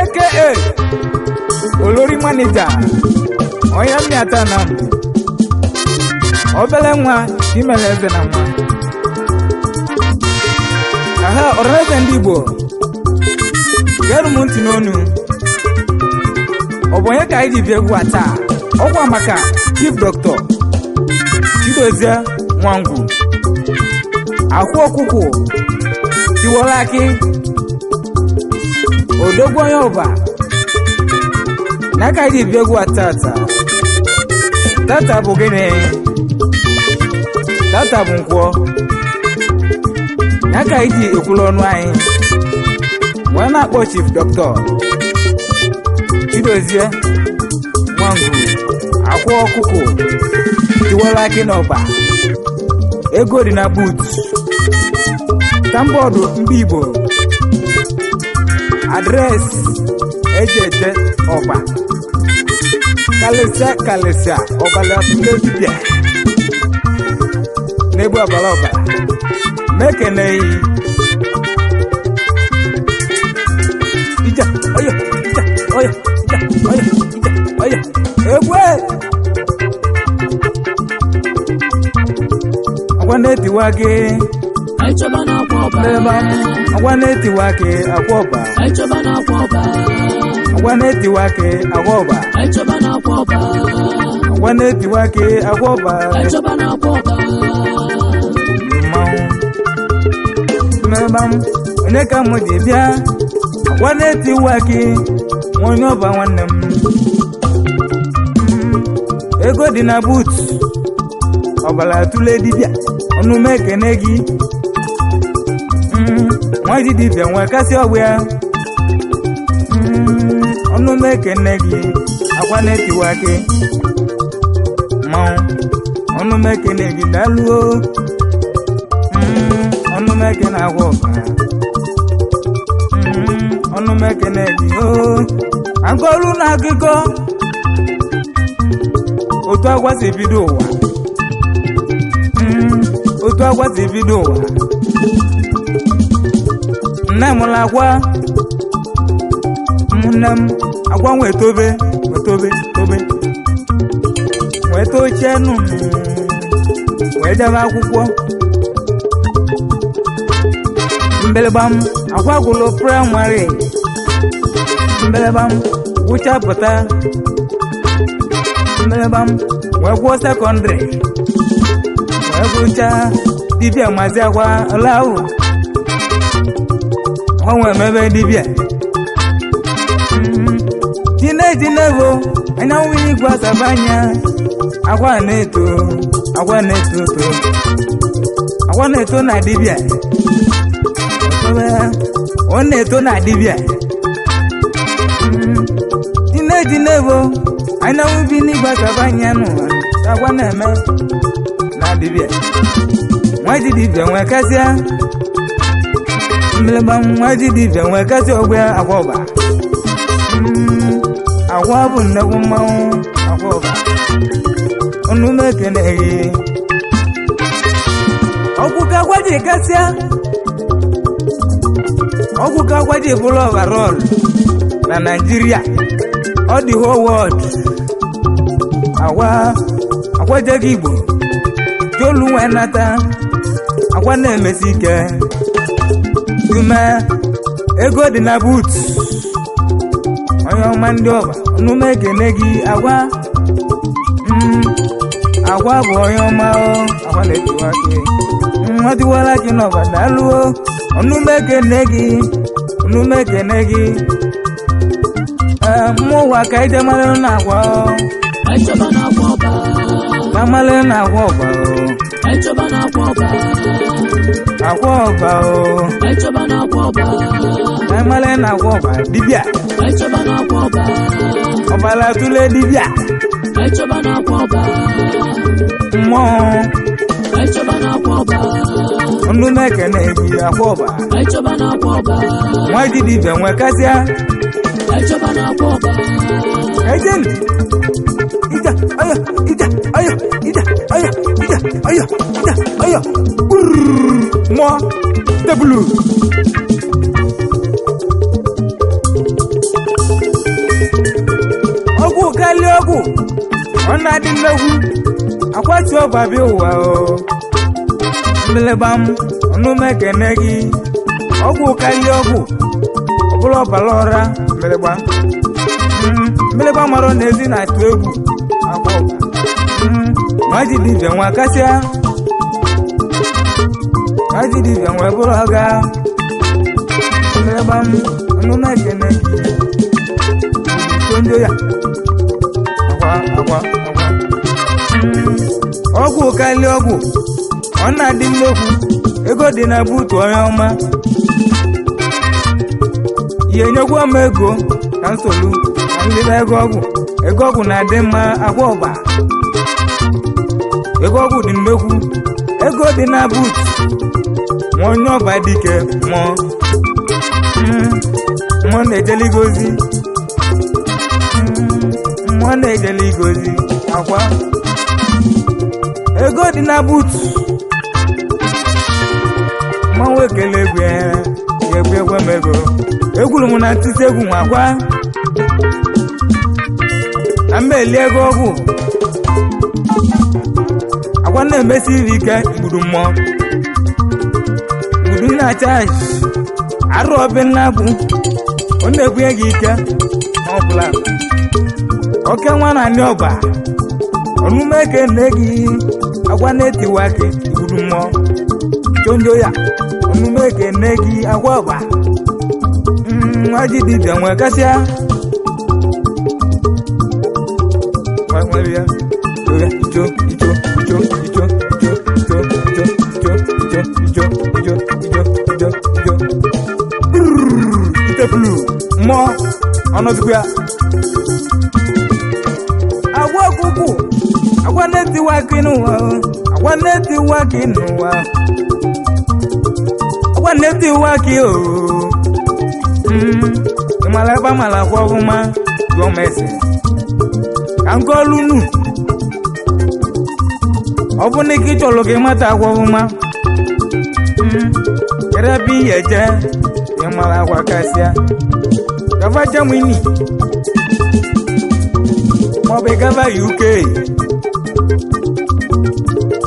Aka Olori Manager, onye mmịata na mbụ, obele nwa imere eze na nwa aha ọrịa ndị Igbo, gerụ m ntị n'onu. Ọ bụ onye ka anyị ji bịa egwu a taa? Ọkwa maka Chief Dr. Chidozie Nwangwu, Akwụ Ọkụkwụ Tiwọla Akị, odogwu onye ọba n'aka anyị ji bịa egwu a tata. Tata bụ gịnị? Tata bụ nkwọ. N'aka anyị ji ekwulu ọnụ anyị wee na-akpọ Chief Dr. Chidozie Nwangwu, Akwụ Ọkụkụ Tiwọla Akị n'ọba, ego dị na but tambọọdụ ndị Igbo, adreesị eji eje ọba, kalịsịa kalịsịa ọbala tụle dibịa n'egbu ọbara ọbara mekeneghị ije oyo ije oyo ije oyo ije oyo egwe agwa na-etiwa gị. Anyị chọba n'akwa ọba. N'ebe agwa na-etiwa gị, akwa ọba. Anyị chọba n'akwa ọba. Agwa na-etiwa gị, akwa ọba. Anyị chọba n'akwa ọba. Agwa na-etiwa gị, akwa ọba. Anyị chọba n'akwa ọba. Mmanwụ mmeba m, onye ka m ji bịa? Agwa na-etiwa gị, nwa onye ọba nwanne m. Ego dị na but, ọbara tụle dibịa ọnụ m ekene gị. Nwa ji dibịa nwee kasị ọgbụ ya. Ọnụ m ekene gị, agwa na-etiwa gị, mmanwụ, ọnụ m ekene gị, daalụo. Ọnụ m ekene agwa ọba. Ọnụ m ekene gị o agọrụ na akụkọ otu agwa si bido ụwa. Otu agwa si bido ụwa, nne m la agwa nne m, agwa nwee tobe, nwee tobe tobe, nwee tochie nụ, wee jebe akwụkwọ. Mbelebam, agwa gwụlụ praịmarị, mbelebam gwụcha pụta, mbelebam wee gwụọ sekọndịrị, wee gwụchaa dibịa mazi agwa ọlaụ onwe mebe dibịa jinejinevo anyanwụ igwe asaba anya. Agwa na-eto, agwa na-eto to, agwa na-eto na dibịa, ọ na-eto na dibịa jinejinevo anyanwụ bi n'igwe asaba anya n'ụwa. Agwa na-eme na dibịa, nwa ji dibịa nwee kasịa mgbịrịgba, nwa ji dibịa nwee kasịa ọgbịa akwa ọba. Agwa bụ nnekwu mmanwụ akwa ọba, ọnụ m ekeneghị ọgwụ ka agwa ji kasịa, ọgwụ ka agwa ji bụrụ ọvarọl na Naịjirịa, ọ dị whole world. Agwa agwa jego Igbo jolu nwee nata, agwa na-emesi ike ume, ego dị na but, onye ọma ndị ọba, ọnụme ekene gị agwa. Agwa bụ onye ọma o, agwa na-etiwa gị nwa tiwara gị n'ọba, daalụo, ọnụme ekene gị, ọnụme ekene gị. Ee, mmụ ụwa ka ije mara na agwa o. Anyị chọba n'akwa ọba. Ka Mmalị na-agwa ọba o. Ịchọba na-akwa ọba. Agwa ọba o. Ịchọba na-akwa ọba. Mmalị na-agwa ọba dibịa. Ịchọba na-akwa ọba. Ọbala tụle dibịa. Ịchọba na-akwa ọba. Mmụọ. Ịchọba na-akwa ọba. Ndụ na-ekene gị akwa ọba. Ịchọba na-akwa ọba. Nwa ji dibịa nwe kasịa. Ịchọba na-akwa ọba. Ejeni. Ija ayo ija ayo ija ayo ija ayo ija ayo. Brrrr. Mmụọ. Tebulu. Ọgwụ karịa ọgwụ. Ọ na-adị nnegwu. Akwati ọba bịa ụwa o. Mbilịgba m ọnụ m ekene gị. Ọgwụ karịa ọgwụ. Ọbụla ọbara ọra mbilịgba. Mbilịgba mara n'ezi na-atụ egwu. Akwa ọba. Nwa ji dibịa nwa kasịa. Nwa ji dibịa nwa bụrụ ọga. Mbilịgba m ọnụ m ekene gị. Tonjo ya. Akwa akwa akwa. Ọgwụ karịa ọgwụ. Ọ na-adị nnekwu. Ego dị na buutu onye ọma. Ihe nyekwa m ego ka nsogbu ka nlele ego ọgwụ. Ego ọgwụ na-adị mma akwa ọba. Ego ọgwụ dị nnekwu. Ego dị na buutu. Nwa onye ọba dike mmụọ. Mmụọ na-ejeli gị ozi. Mmụọ na-ejeli gị ozi akwa. Ego dị na buutu. Mmanwụ ekele egwu ya egwu egwe m ego. Egwuru m na ntịsị egwu nwa gwa. Na mba eli ego ọgwụ. Agwa na-emesi iri ike igbudu mmụọ. Igbudu na-achaji. Arụ ọbị nna bụ. Ọ na-ebunye gị ike n'ọbụla. Oke nwa na anị ọba. Onume ekene gị. Agwa na-etiwa gị igbudu mmụọ. Chonjo ya. Onume ekene gị agwa ọba. Nwa ji dibịa nwe kasịa. Nwa nwe ya. Oya icho icho icho icho icho icho icho icho icho icho icho icho icho icho. Brrrr, ite blue. Mmụọ ọnọdụkwa ya. Agwa ọkụkụ. Agwa na-etiwa akị n'ụwa. Agwa na-etiwa akị n'ụwa. Agwa na-etiwa akị ooo. Ịmala ebe amala akwa ọfụma jụọ m ese. Ka nke ọlụ nu. Ọ bụ na ike ịchọlụ gị mata akwa ọfụma. Kedu ebe ihe eje ịmala akwa kasịa. Gava Germany maọbụ ị gava UK.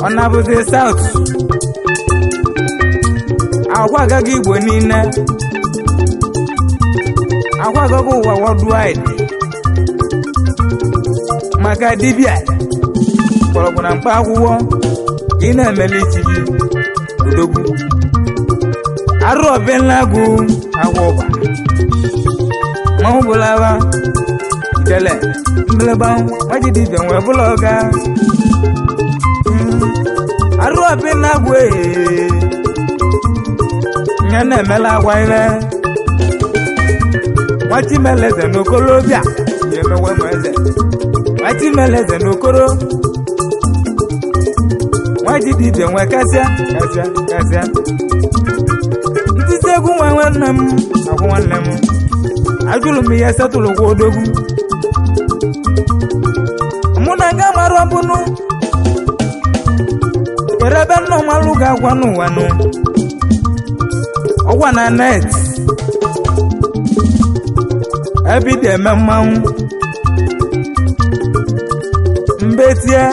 Ọ na-abụzi South. Akwa agaghị Igbo niile. Akwa agaghị ụwa worldwide. Maka dibịa mgbọrọgwụ na mkpa akwụkwọ ka ị na-emeli chi gị odogwu. Arụ ọbịa agwụ agwọ ọba. Mmanwụ bụlaba ijele mbilịgba nwaji dibịa nwee bụla ọga. Arụ ọbịa agwụ ee. Nya na-emela agwa ile. Nwachimeleze n'okolobịa ya emewe m eze. Nwachimeleze n'okoro. Nwaji dibịa nwe kasịa kasịa kasịa. Ntịsị egwu nwa nwanne m agwụ nwanne m. Ajụrụ m ihe setụlụ kwa odogwu. Mụ na nga mara ọbụnụ. Kedu ebe nna ọmalụ ga-agwa n'ụwa nụ? Ọgwa na net. Ebe ị dị eme mmanwụ. Mbetie.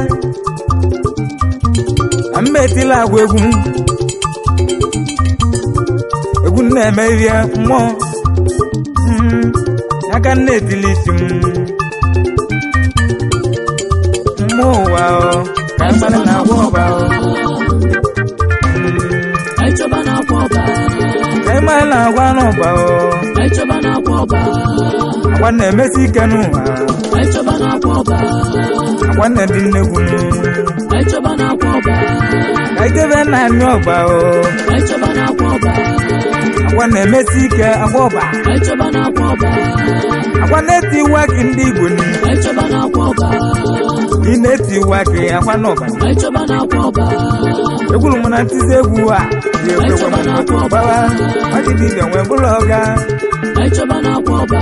Mbetila agwa egwu. Egwu na-eme ihe mmụọ. Aka nne etili isi m. Mmụọ ụwa o. Ka mmadụ na-agwa ọba o. Ịchọba na-akwa ọba. Ka mmadụ na-agwa n'ụba o. Ịchọba na-akwa ọba. Agwa na-emesi ike n'ụwa. Ịchọba na-akwa ọba. Agwa na-adị nnegwu. Ka anyị chọba n'akwa ọba. Ka ijebe na-anyụ ọba o. Ka anyị chọba n'akwa ọba. Agwa na-emesi ike agwa ọba. Ka anyị chọba n'akwa ọba. Agwa na-eti iwe akị ndị Igbo ni. Ka anyị chọba n'akwa ọba. Ị na-eti iwe akị akwa n'ọba. Ka anyị chọba n'akwa ọba. Ekwuru m na ntizi egwu a dị egwu egwu m moto gbawa ọchịdịbịa nwee bụrụ ọga. Ka anyị chọba n'akwa ọba.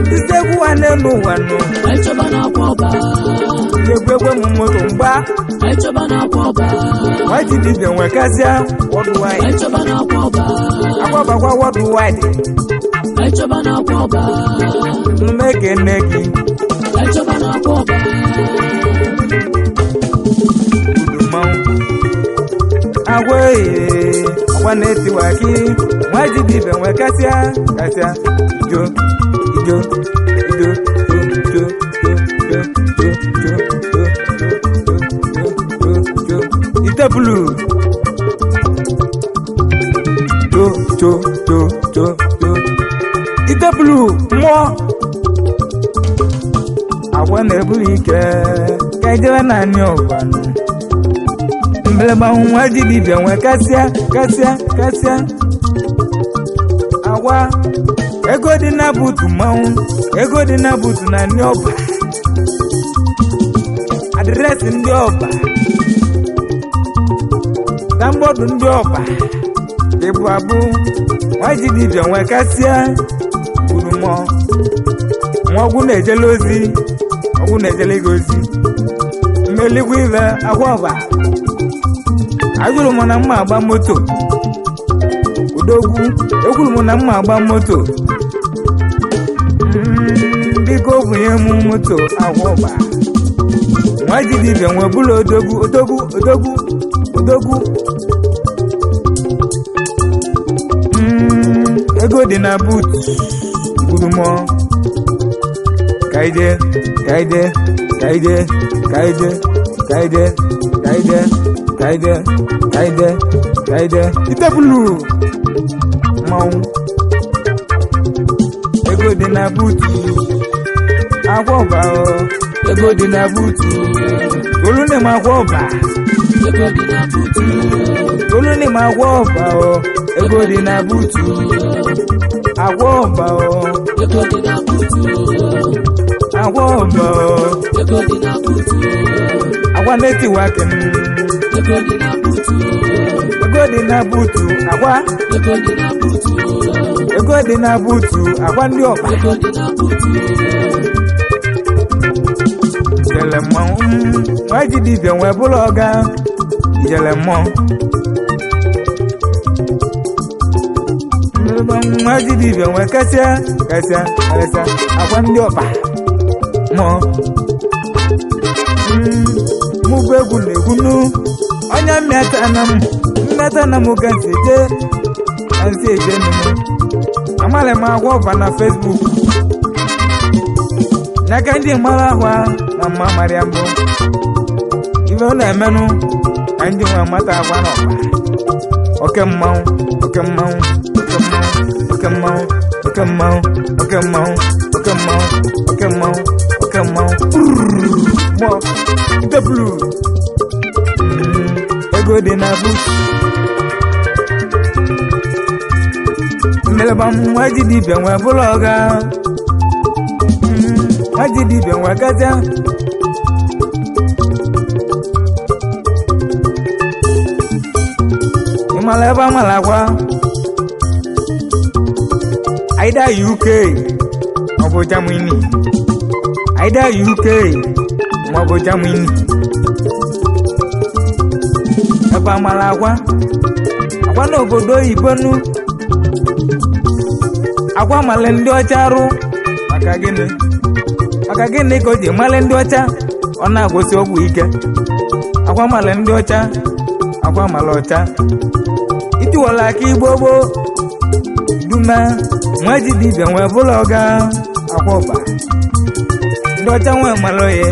Ntizi egwu a n'elu ụwa nụ. Ka anyị chọba n'akwa ọba. Dị egwu egwu m moto mgba. Ka anyị chọba n'akwa ọba. Ọchịdịbịa nwee kasịa worldwide. Ka anyị chọba n'akwa ọba. Akwa bakwa worldwide. Ka anyị chọba n'akwa ọba. Mmekene gị. Ka anyị chọba n'akwa ọba. Udu mmanwụ. Agwa ee, agwa na-etiwa gị. Nwa jidibịa nwee kasịa kasịa. Ijo ijo ijo jo jo jo jo jo jo jo jo jo jo. Ite bulu. Jo jo jo jo jo. Ite bulu mmụọ. Agwa na-eburu ike ka ijebe naanị ọgwanụ. Mgbịrịgba nwa ji dibịa nwee kasịa kasịa kasịa. Agwa ego dị na buutu mmanwụ, ego dị na buutu na ndị ọba. Adịresị ndị ọba. Sambọọdụ ndị ọba. Ịbụ abụ nwa ji dibịa nwee kasịa gburu mmụọ. Nwa ọgwụ na-ejele ozi, ọgwụ na-ejele gị ozi. Mmeligwe ibe agwa ọba. Ajụrụ m na mma agba moto. Odogwu, ekwuru m na mma agba moto. Biko bunye m moto agwa ọba. Nwa ji dibịa nwee bụrụ odogwu odogwu odogwu odogwu. Ego dị na buut gburu mụọ. Kaide kaide kaide kaide kaide kaide kaide kaide kaide. Ite bulu mmanwụ. Ego dị na buutu akwa ọba o. Ego dị na buutu. Olu ni m akwa ọba. Ego dị na buutu. Olu ni m akwa ọba o. Ego dị na buutu akwa ọba o. Ego dị na buutu. Akwa ọba o. Ego dị na buutu. Akwa na-etiwa kem. Ego dị na buutu. Ego dị na buutu akwa. Ego dị na buutu. Ego dị na buutu akwa ndị ọba. Ego dị na buutu. Ijele mmanwụ nwa ji dibịa nwee bụrụ ọga. Ijele mmụọ nwa ji dibịa nwee kasịa kasịa kasịa akwa ndị ọba mmụọ. Mụ bụ egwu na-egwunu onye mmịata na m mmịata na m ka nsi eje ka nsi eje nụ m amalị m agwa ọba na Facebook n'aka ndị mara ahụ na mma mara mbụ ife ọ na-emenụ ka ndị nwe mata agwa n'ọba. Oke mmanwụ oke mmanwụ oke mmanwụ oke mmanwụ oke mmanwụ oke mmanwụ oke mmanwụ oke mmanwụ mmụọ ite blu. Ego dị na but mmeleba nwa ji dibịa nwee bụrụ ọga. Nwa ji dibịa nwee gaja. Ịmala ebe amala agwa aida UK maọbụ Germany, aida UK maọbụ Germany, ebe amala agwa agwa n'obodo oyibo nu agwa male ndị ọcha arụ. Maka gịnị? Maka gịnị ka o ji male ndị ọcha? Ọ na-agwụsị ọgwụ ike. Agwa male ndị ọcha, agwa male ọcha itiwala aka igbo gboo dume nwa ji dibịa nwee bụla ọga akwa ọba ndị ọcha nwee mara oye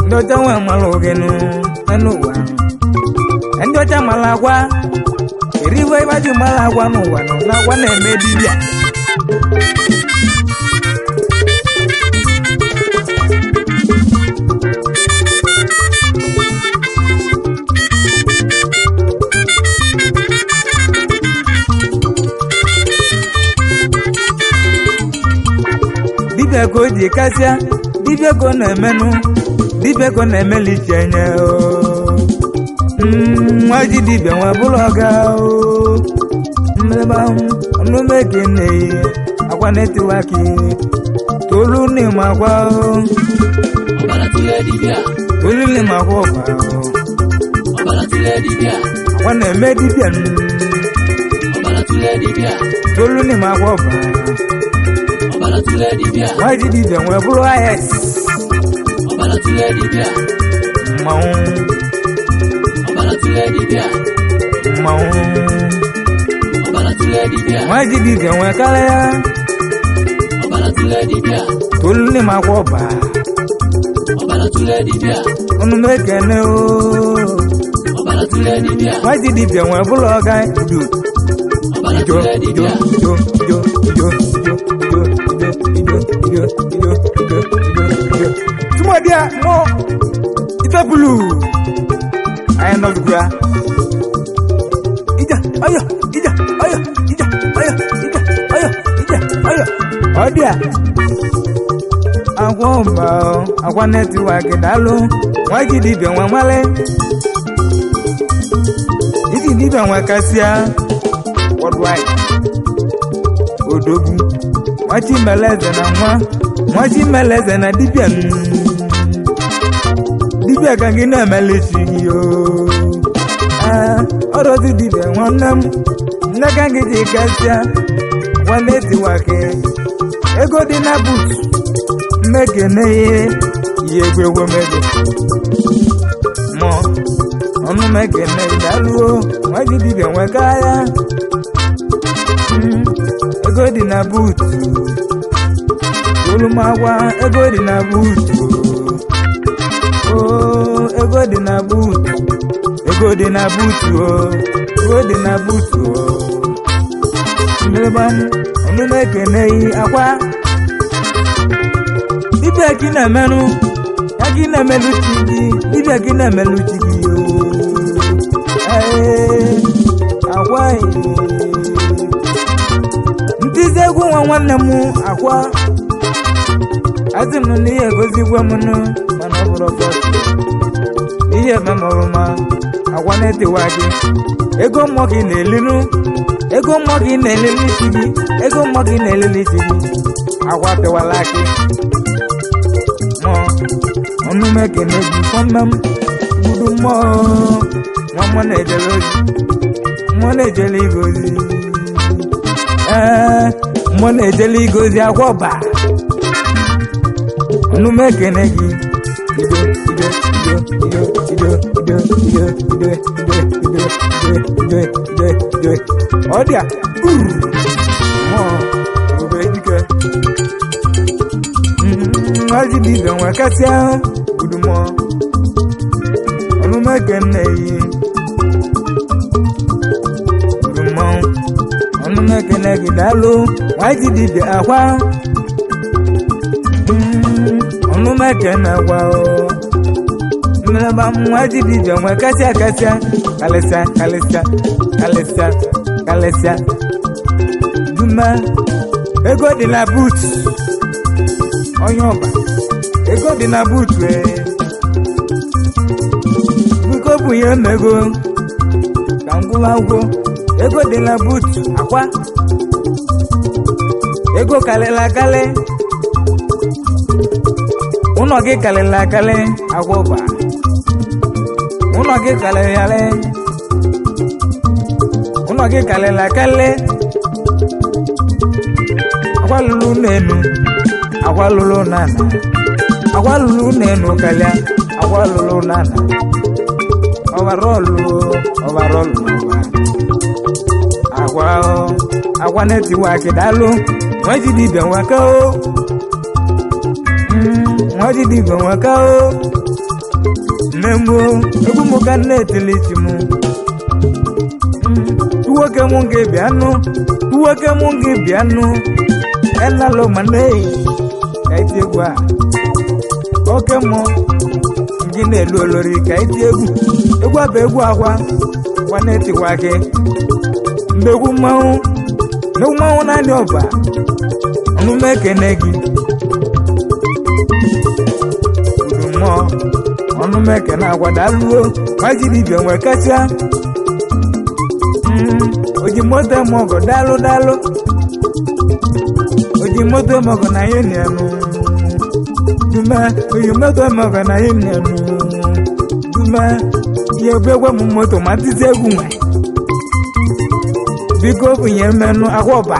ndị ọcha nwee mara ogenu n'ụwa ndị ọcha mara agwa eriwe ibe ji mara agwa n'ụwa nọ na agwa na-eme dibịa. Dibịa ka o ji kasịa, dibịa ka ọ na-emenụ, dibịa ka ọ na-emeli iche nye. Nwa ji dibịa nwa bụrụ ọga mmeba ọnụmekene akwa na-etiwaki tolu n'ịma akwa. Ọbara tụlee dibịa. Tolu n'ịma akwa ọba. Ọbara tụlee dibịa. Akwa na-eme dibịa. Ọbara tụlee dibịa. Tolu n'ịma akwa ọba. Ọbara tụlee dibịa. Nwa ji dibịa nwa bụrụ is. Ọbara tụlee dibịa. Mmanwụ. Ọbara tụlee dibịa. Mmanwụ. Ọbara tụlee dibịa. Nwa ji dibịa nwa karịa. Ọbara tụlee dibịa. Tolu n'ịma akwa ọba. Ọbara tụlee dibịa. Unu mekene ooo. Ọbara tụlee dibịa. Nwa ji dibịa nwa bụrụ ọga du. Ọbara Jo tụlee jo dibịa. jo jo jo jo jo jo jo jo jo jo jo. Tụmọdịa mọ ife bulu. Anyị nọdụkwa. Ija ọyọ ija ọyọ ija ọyọ ija ọyọ ija ọyọ. Ọ dị a. Agwọ mba akwa netiwaki daalụ. Nwa ji dibịa nwa nwale. Iji dibịa nwa kasịa worldwide. Odogwu nwachimeleze na nwa nwachimeleze na dibịa dibịa ka gị na-emelichi gị o. Ee, ọrọzi dibịa nwanne m nne ka gị ji kasịa nwanne tiwake ego dị na but mmekene ihe ihe egwu egwu mego mọ ọnụ mekene daluo nwaji dibịa nweka ya. Ego dị na buutu olumagwa ego dị na buutu oo ego dị na buutu ego dị na buutu o ego dị na buutu o mmerịba m ọnụma ekeneghị akwa dibịa gị na-emerụ ya gị na-emelụ chi gị dibịa gị na-emelụ chi gị oo ee akwa ee ntizi egwu nwa nwanne m akwa asị m na ihe egozigwe m nụ mana ọ bụrụ fọtụ ihe ememọrụma akwa na-etewa gị ego mmụọ gị na-elinu ego mmụọ gị na-elili isi gị ego mmụọ gị na-elili isi gị akwa pịwala akị mụọ ọnụ m ekene gị fọmma m gbudu mmụọ nwa mmụọ na-ejele ozi mmụọ na-ejele igwe ozi ee mmụọ na-ejele igozi akwa ọba ọnụ m ekene gị ido ido ido ido ido ido ido ido ido ido ido ido ido ọ dị a uru mmụọ ebube dike nwaji dibịa nwa kasịa gudu mmụọ ọnụ m ekene gị gudu mmọnwụ ọnụ m ekene gị daalụ nwaji dibịa akwa ọnụ m ekene gwa o mmereba nwaji dibịa nwa kasịa kasịa kalịsịa kalịsịa kalịsịa kalịsịa duma ego dị na but onye ọba ego dị na but ee biko bụ ihe mego ka ngwụwa agwụ ego dị na but akwa ego karịrị akarị ụlọ gị karịrị akarị agwa ụba ụlọ gị karịrị akarị ụlọ gị karịrị akarị akwa lụrụ n'elu akwa lụrụ n'ala akwa lụrụ n'elu karịa akwa lụrụ n'ala ọbara ọlụ ọbara ọlụ n'ụwa akwa akwa na-etiwa akịdalụ nwaji dibịa nwaka o nwaji dibịa nwaka o nne m o egwu m ka nne etili chi m nwoke mụ gị bịanụ nwoke mụ gị bịanụ enalụ ma nne ka iti egwu a oke mmụọ gị na-elu olori ka iti egwu egwu a bụ egwu akwa akwa na-etikwa gị ndegwu mmanwụ ndegwu mmanwụ naanị ọba ọnụme ekene gị Ọnụmeke na agwadaluo nwaji dibịa nwee kacha. Oji moto eme ọgọ, daalụ daalụ. Oji moto eme ọgọ na ihe na-enu dume. Oji moto eme ọgọ na ihe na-enu dume. Ihe egwu egwe m moto ma ntịzi egwu nwe. Biko bunye mmenụ akwa ọba.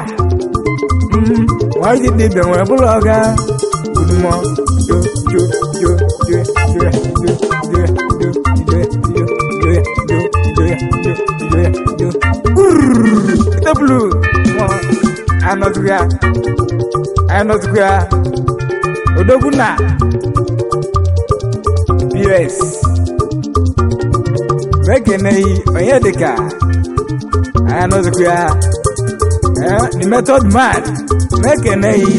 Nwaji dibịa nwee bụrụ ọga udumọ jo jo jo jo jo jo jo jo jo jo jo jo jo jo jo jo. Tablu anọtụkwa anọtụkwa. Odogwu na ps mekeneyi onye dịka anọtụkwa the method man mekeneyi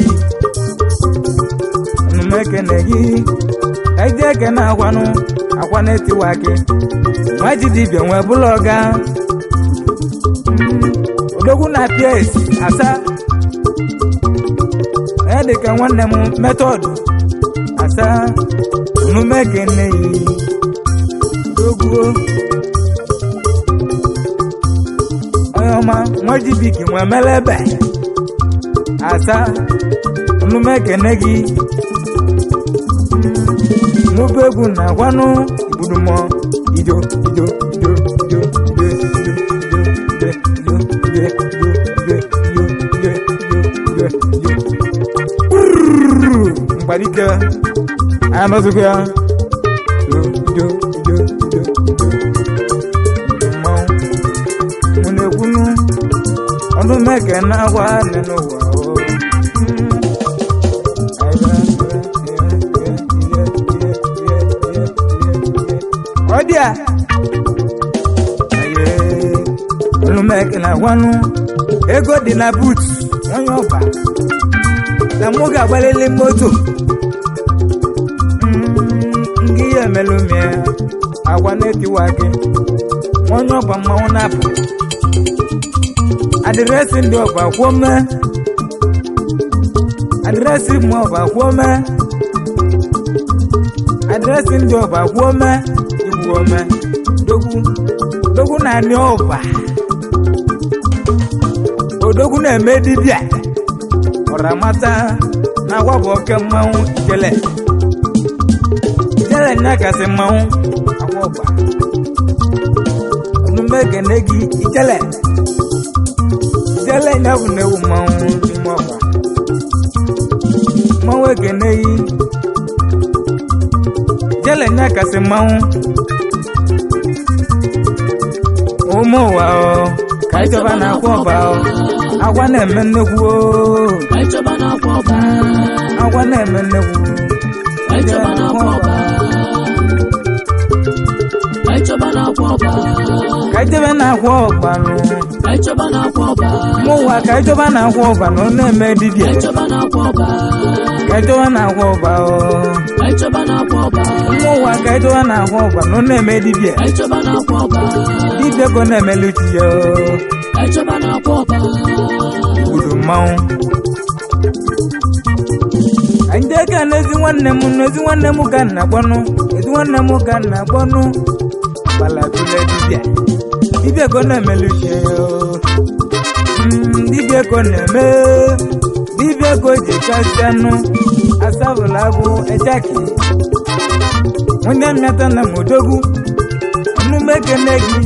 mekene gị eje ekene akwanụ akwa na-etiwa gị nwa ji dibịa nwee bụla ọga. Odogwu na ps asa onye dịka nwanne m method asa numekene yi odogwu onye ọma nwa jibiki nwee melebe asa numekene gị mụbụ egwu na agwanụ igbudumo ijo ijo ijo ijo ijo ijo ijo ijo ijo ijo ijo ijo ijo ijo mgbalike anọzụkwa ya ijo ijo ijo ijo mmanwụ mụ na-ekwunu ọnụ meke na agwa nne n'ụwa o. Ọdịa olumeke na agwanụ ego dị na but onye ọba na mụ ga-agbalili moto ngị ya emelumie agwa na-etiwa gị onye ọba mmanwụ na-apụ adịresị ndị ọba kwuo mee adịresị mụ ọba kwuo mee adịresị ndị ọba kwuo mee igbu ome dogwu dogwu na-anị ọba odogwu na-eme dibịa ọramata na agwa bụ oke mmanwụ ijele ijele nya kasị mmanwụ agwa ọba onumekene gị ijele ijele nya bụ na ewu mmanwụ n'ime ọba mmanwụ ekene yi ijele nya kasị mmanwụ ụmụ ụwa o ka anyị chọba na akwa ọba o agwa na-eme nnekwu o. Ka anyị chọba n'akwa ọba. Agwa na-eme nnekwu. Ka anyị chọba n'akwa ọba. Ka anyị chọba n'akwa ọba. Ka anyị chọba na akwa ọba nụ. Ka anyị chọba n'akwa ọba. Ụmụ ụwa ka anyị chọba na akwa ọba na ọ na-eme dibịa. Ka anyị chọba n'akwa ọba. Ka anyị chọba na akwa ọba o. Ka anyị chọba n'akwa ọba. Ụmụ ụwa ka anyị chọba na akwa ọba na ọ na-eme dibịa. Ka anyị chọba n'akwa ọba. Dibịa ka ọ na-emelu chi ya o. Ka anyị chọba n'akwa ọba. Gburu mmanwụ anyị dị ka n'ezi nwanne m n'ezi nwanne m ka nna gbọnụ ezi nwanne m ka nna gbọnụ gbalatule dibịa dibịa ka ọ na-emelu chi ya o. Dibịa ka ọ na-eme dibịa ka o ji kasịanụ asabụla bụ ejaki nwunye mmata na m odogwu ọnụmekene gị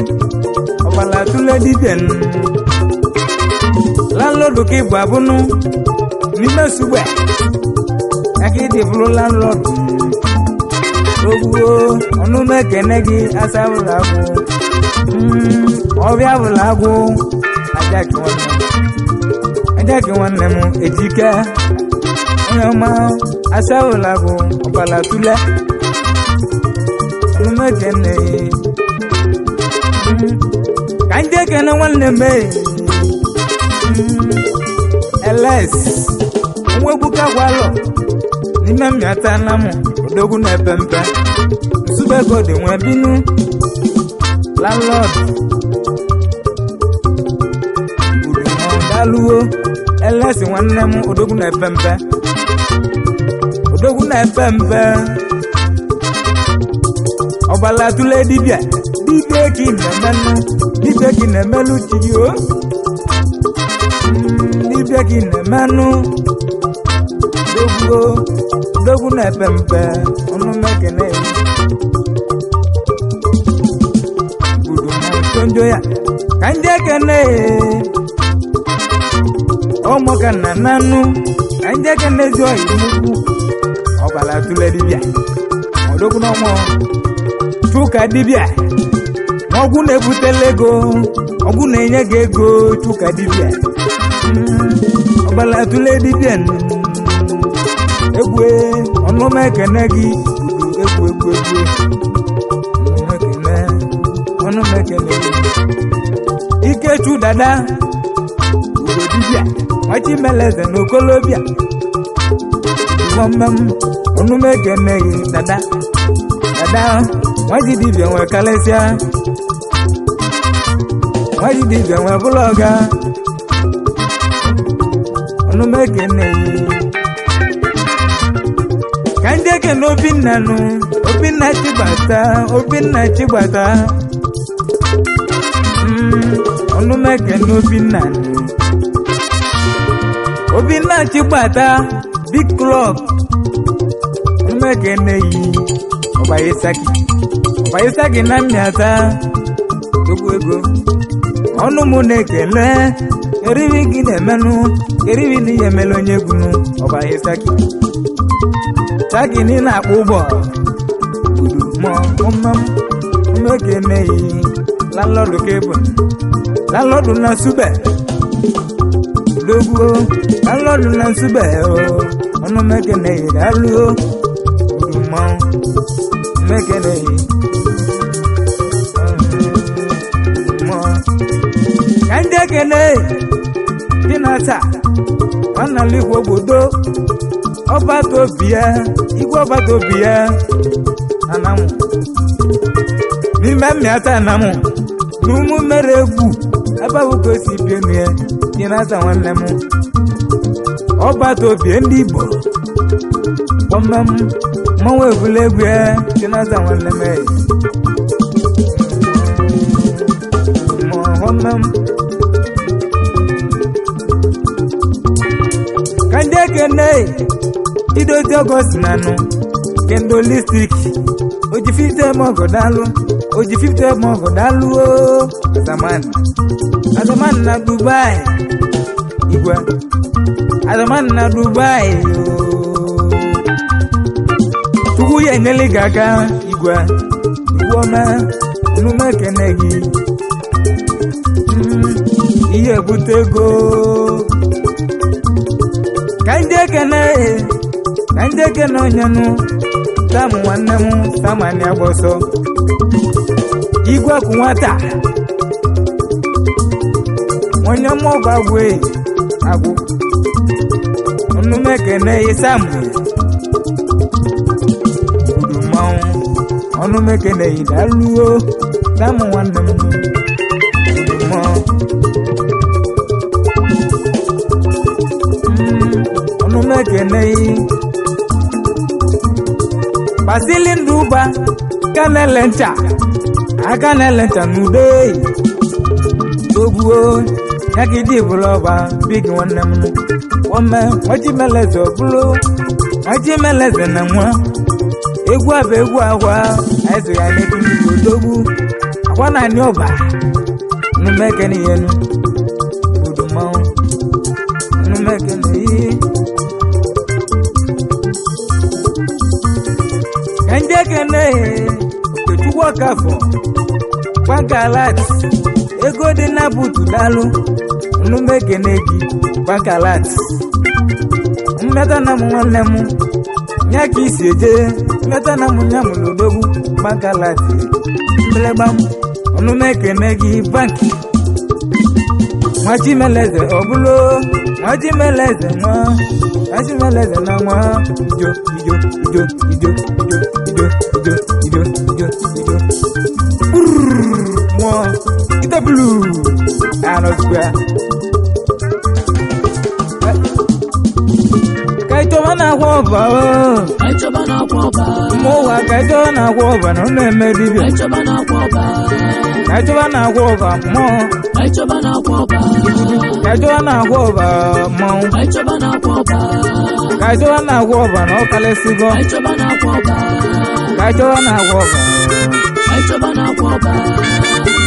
ọbala tule dibịa nụ landlord ka ịbụ abụnụ n'ime sugbe aka ịdị bụrụ landlord ogbuo ọnụnụ ekene gị asabụla agwụ. Ọbịa bụla agwụ ajaki nwanne m ajaki nwanne m ejike onye ọma asabụla agwụ ọbala tule ọnụnụ ekene. Ka ndị ekene nwanne m ee. Ls nwegbuka gwalọ n'ime mmịata na mụ odogwu na-epe mpe nsubego dị nwe binu landlord gburu mmanwụ daluo ls nwanne m odogwu na-epe mpe odogwu na-epe mpe. Ọbala tụle dibịa dibịa ka ị na-emelụ, dibịa ka ị na-emelụ chi gị o. Dibịa ka ị na-emelụ dogwu dogwu na-epe mpe ọnụ mekene gudu na ntonjo ya ka ndị ekene ọmụka na nanụ ka ndị ekene ezi oyi nnukwu ọbala tụle dibịa ọdogwu n'ọmụ Chuka dibịa na ọgwụ na-ebutela ego, ọgwụ na-enye gị ego. Chuka dibịa, ọbala tụle dibịa, egwu ọnụma ekene gị egwu egwu egwu ọnụma ekene, ọnụma ekene gị. Ikechu dada ugo dibịa nwachimeleze na okolobịa mmemme ọnụma ekene gị dada dada nwaji dibịa nwe kalịsịa nwaji dibịa nwe bụla ọga ọnụma ekene gị. Ka ndị ekene Obinna nụ, Obinna Chigbata, Obinna Chigbata, ọnụma ekene Obinna nụ, Obinna Chigbata big club, ọnụma ekene yi ọbayesaki ọbayesaki na mmịata okwu ego ọnụ mụ na-ekele eriwi gị na-emenụ eriwi na ihe emela onye egwu ọbayesaki saki ni na-akpụ ụgbọ gudu mọ mmekene yi landlọdụ kebụl landlọdụ na nsube dogbuo landlọdụ na nsube ọnụ mmekene yi daluo gudu mmanwụ mmekene yi ka ndị ekene dị na taa nwanna igwe obodo ọbata obi ya igwe ọbata obi ya anamụ n'ime mmịata anamụ n'ụmụ mere egwu ebe ahụ ka o si bie nu ya dị na-ata nwanne m ọbata obi ndị Igbo kpọmmem mmanwụ ebule egwu ya dị na-ata nwanne m mọhọmmem ka ndị ekene idozi ọgọst na nụ kendolistik oji 50 mọgọ daalụ oji 50 mọgọ daalụ o azaman azaman na Dubai igwe azaman na Dubai o Chukwu ya enyela gị aka igwe igwe ọma emume ekene gị. Ihe ebute ego ka ndị ekene ka ndị ekene onyenụ Sam nwanne m Samani agbọsọ igwe kwụ nwata onye mmụọ agwụ agwụ ọnụmekene Sam gburu mmanwụ ọnụmekene daluo Sam nwanne m gburu mmanwụ ọnụmekene Basili Nduba kanele ncha aka na-ele ncha n'ude togbuo ya ka iji bụrụ ọba big nwanne m wome nwachimeleze ọbụlụ nwachimeleze na nwa egwu a bụ egwu akwa anyị so ya n'etu ndị odogwu akwa na anị ọba numekene ihenu budu mmanwụ numekene ihe ka ndị ekene Okechukwu Ọkafọ gbankalat ego dị na butu dalụ numekene gị gbankalat mmeta na m nwanne m nya ka isi eje mmeta na m nya m n'odogwu gbankalat mgbịlịgba m ọnụmekene gị banki nwachimeleze ọbụlụ nwachimeleze nwa nwachimeleze na nwa ijo ijo ijo ijo ijo ijo ijo ijo ijo mụọ ite blu anọzikwa ka ịchọba na-agwa ọba Ka ịchọba n'akwa ọba. Mmụ ụwa ka ịchọba na-agwa ọba na ọ na-eme dibịa. Ka ịchọba n'akwa ọba. Ka ịchọba na-agwa ọba mmụọ. Ka ịchọba n'akwa ọba. Ka ịchọba na-agwa ọba mmanwụ. Ka ịchọba n'akwa ọba. Ka ịchọba na-agwa ọba na ọ kalịsịgo. Ka ịchọba n'akwa ọba. Ka ịchọba na-agwa ọba. Ka ịchọba n'akwa ọba.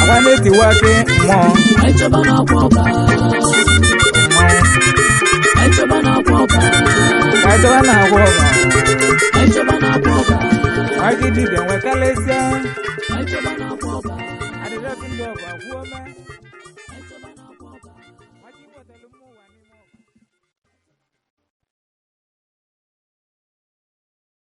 Agwa na-etiwa akị mmụọ. Ka ịchọba n'akwa ọba. Mmanwụ. Ka ịchọba n'akwa ọba. Ka ịchọba na-agwa ọba. Ka ịchọba n'akwa ọba. Nwa gị dibịa nwe kalịsịa. Ka ịchọba n'akwa ọba. Adịrịsị ndị ọba kwuo mee.